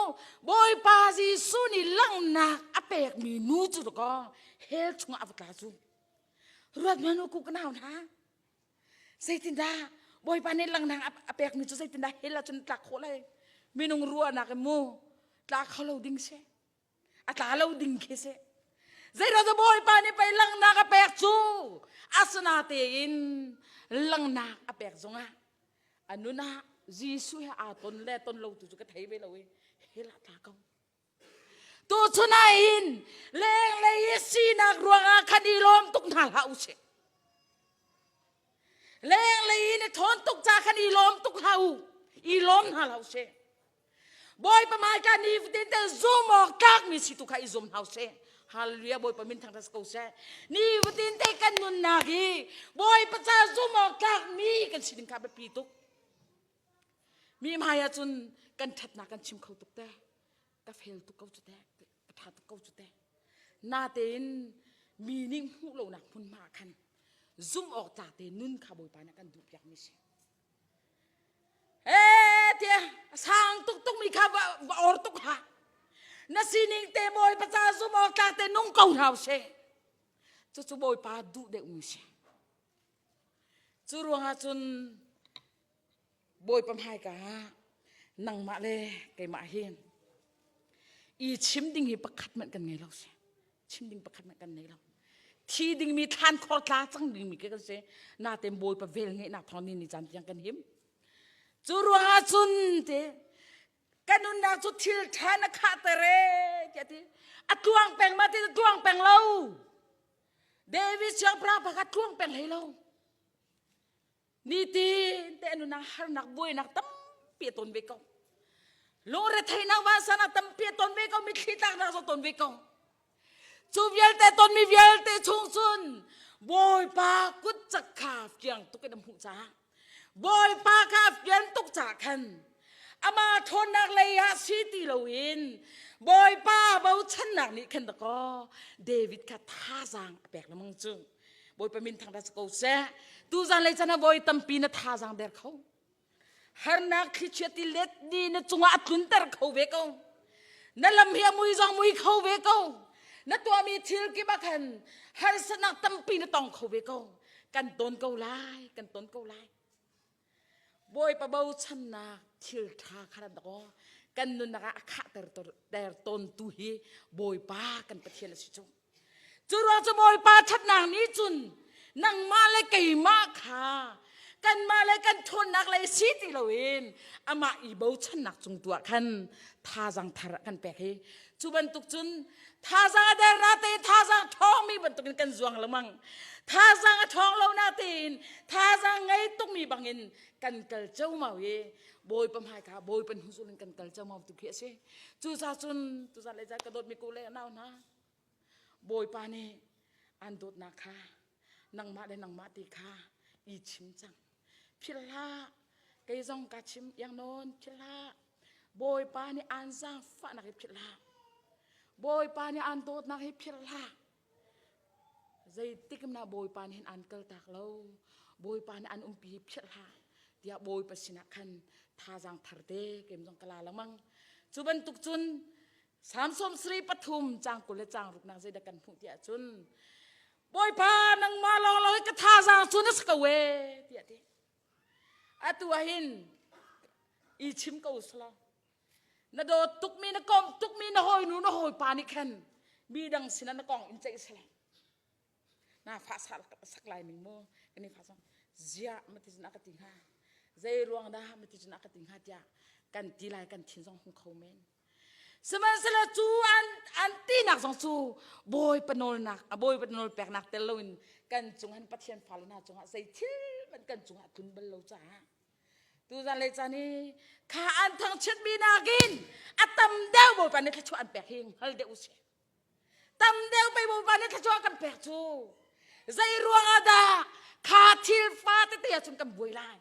Bawipa Jesuh nih langhnak a pekmi nu cu dakaw hell chungah a va tla cu ruat hmanh u ku ka nau hna Zeitindah Bawipa nih langhnak a pekmi cu zeitindah hell ah cun tlak khawh lai? Minung ruahnak in mu tla kho lo ding si. A tla lo ding khi si. Zeiruang cu Bawipa nih pei langhnak a pek cu asinatein langhnak a pek zongah a nun ah Jesuh he aa ton le ton lo tu cu ka thei ve lo i hell ah tla ko. Tuchun ah hin lenglei i sinak ruangah khan i lawm tuk hna hlah u sih. Lenglei in i ṭhawn tuk ca khan i lawm tuk hlah u. I lawm hna hlah u sih. Bawipa hmaika nifatin te zum awk tlakmi si tu kha i zum hna u sih. Hallelujah Bawipa min thangṭhat ko seh. Nifatin te kan nunnak hi Bawipa ca zum awk tlakmi kan si ding kha biapi tuk. Mi hmai ah cun kan ṭhatnak kan chim kho tuk te. Ka fel tuk ko cu te. Ka ṭha tuk ko cu te. Natein mi nih hmuh lonak hmunhma ah khan zumh awk tlak te nun kha Bawipa nih a kan duhpiakmi si. Ee tiah a sang tuk tukmi kha va, va or tuk hlah. Na sining te Bawipa ca zumh awk tlak te nung ko hna usih. Cucu Bawipa duh deuhmi si. Cu ruangah cun Bawipa hmaika ah nangmah le keimah hi i chim ding hi pakhat hmanh kan ngei lo si. Chim ding pakhat hmanh kan ngei lo. Thi dingmi thlan khor tla cang dingmi ke kan si. Natein Bawipa vel ngeihnak thawng ni ni caan tiang kan him. Cu ruangah cun te ka nunnak cu thil ṭha na khahter ee tiah ti. A tluang peng ma ti tluang peng lo. David siangpahrang pakhat tluang peng hlei lo. Nitin te nunnak harnak buainak tampi a ton ve ko. Lungretheihnak vansanak tampi a ton ve ko, mitthli tlaknak zong ton ve ko. Cu vialte tonmi vialte chung cun Bawipa kut cak kha fiang tuk in a hmuh caah Bawipa kha fian tuk caah khan amah ṭhawnnak lei ah si ti loin Bawipa bochannak nih khan dakaw David kha thazaang a pek lengmang cu. Bawipa min thangṭhat si ko seh. Tuzan lei chan ah voi tampi na thazaang der kho. Harnak thlichia ti let ni na cungah a tlunter kho ve ko. Na lam hi a mui zong mui kho ve ko. Na tuahmi thil kip ah khan harsatnak tampi na tong kho ve ko. Kan ton ko lai, kan ton ko lai. Bawipa bochannak thil ṭha kha dakaw kan nunnak ah a khahter ter tawntu hi Bawipa kan Pathian a si cu. Cu ruang cu Bawipa ṭhatnak nih cun nangmah le keimah kha kanmah le kan ṭhawnnak lei si ti loin amah i bochannak cung tu ah khan thazaang thar a kan pek hi cu bantuk cun thazaang a der na tein thazaang ṭhawngmi bantukin kan zuang lengmang thazaang a ṭhawng lo na tein thazaang ngei tukmi bangin kan kal ceumau i Bawipa hmaika Bawipa hnuzul in kan kal ceumau tu khi a si cucaah cun tuzan le ka dawtmi ku le nau hna Bawipa nih an dawtnak kha nangmah le nangmah ti kha i chim cang philh hlah kei zong ka chim iang nawn philh hlah Bawipa nih aan zaangfahnak hi philh hlah Bawipa nih aan dawtnak hi philh hlah zeitik na Bawipa nih hin aan kaltak lo Bawipa nih an umpi hi philh hlah tiah Bawipa sinah khan thazaang thar te kem zong ka la lengmang cu bantuk cun Salm 73 caang 20 le caang ruknak zeidah kan hmuh tiah cun Bawipa nangmah lawnglawng hi ka thazaang cu na si ko ee tiah ti. Atu ah hin i chim ko selaw na dawt tukmi na komh tukmi na hawinu na hawipa nih khan mi dang sinah na kong in ceih selaw na fa sak lai ning mu kan i fa song ziah mati cun a ka ti hnga zei ruang dah mati cun a ka ti hnga tiah kan ti lai kan thin zong hung kho men Sihmanhsehlaw cu an tinak zong cu Bawipa nawlnak Bawipa nawl peknak tel loin kan cung han Pathian fale hna cungah zei thil hmanh kan cungah tlun bal lo caah tuzan lei caan hi kha an thangchiatmi nakin a tam deuh Bawipa nih thluachuah an pek hi hngal deuh usih. Tam deuh pei Bawipa nih thluachuah kan pek cu. Zei ruangah dah kha thil fa tete ahcun kan buai lai.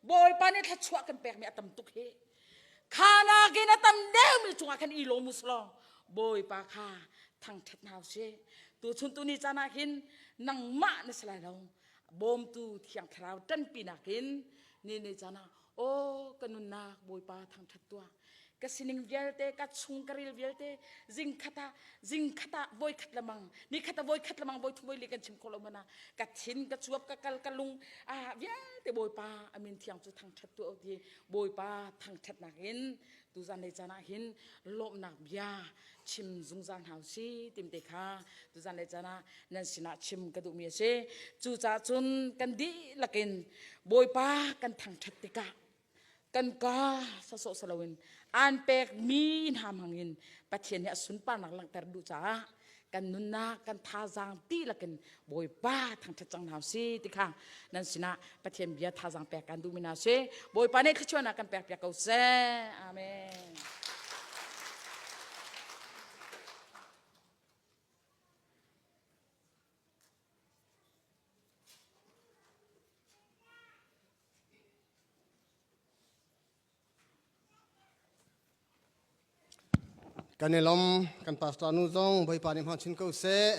Bawipa nih thluachuah kan pekmi a tam tuk hi. Kha nakin a tam deuhmi cungah khan i lawm usulaw Bawipa kha thangṭhat hna usih. Tuchun tuni caan ah hin nangmah na si lai lo. Bawmtu Thiang Thlarau ṭanpinak in ni ni caan ah aw ka nunnak Bawipa thangṭhat tuah. Ka sining vialte ka chung ka ril vialte zingkhat ah zingkhat ah voikhat lamang nikhat ah voikhat lamang voithum voili kan chim kho lo mana ka thin ka cuap ka kal ka lung ah vialte Bawipa amin thiang cu thangṭhat tuah ti Bawipa thangṭhatnak in tuzan lei caan ah hin lawmhnak bia chim zungzal hna usih timte kha tuzan lei caan ah nan sinah chim ka duhmi a si. Cucaah cun kan dihlak in Bawipa kan thangṭhat tikah kan ka sawsawh si loin aan pekmi hna hmangin Pathian nih a sunparnak langhter duh caah kan nunnak kan thazaang dihlak in Bawipa thangṭhat cang hna usih ti kha nan sinah Pathian bia thazaang pek kan duhmi hna si. Bawipa nih thluachuahnak kan pek piak ko seh. Amen. Kan i lawm, kan pastor nu zong Bawipa nih hmang chin ko seh.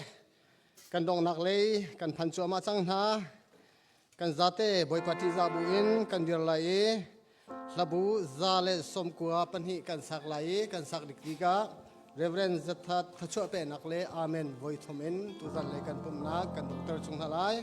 Kan donghnak lei kan phan cuahmah cang hna. Kan zate Bawipa ṭihzah bu in kan dir lai i hlabu za le 92 kan sak lai i kan sak dik tikah Reverend Zathat thluachuah peknak le Amen voi thum in tuzan lei kan pumhnak kan doctor chung hna lai.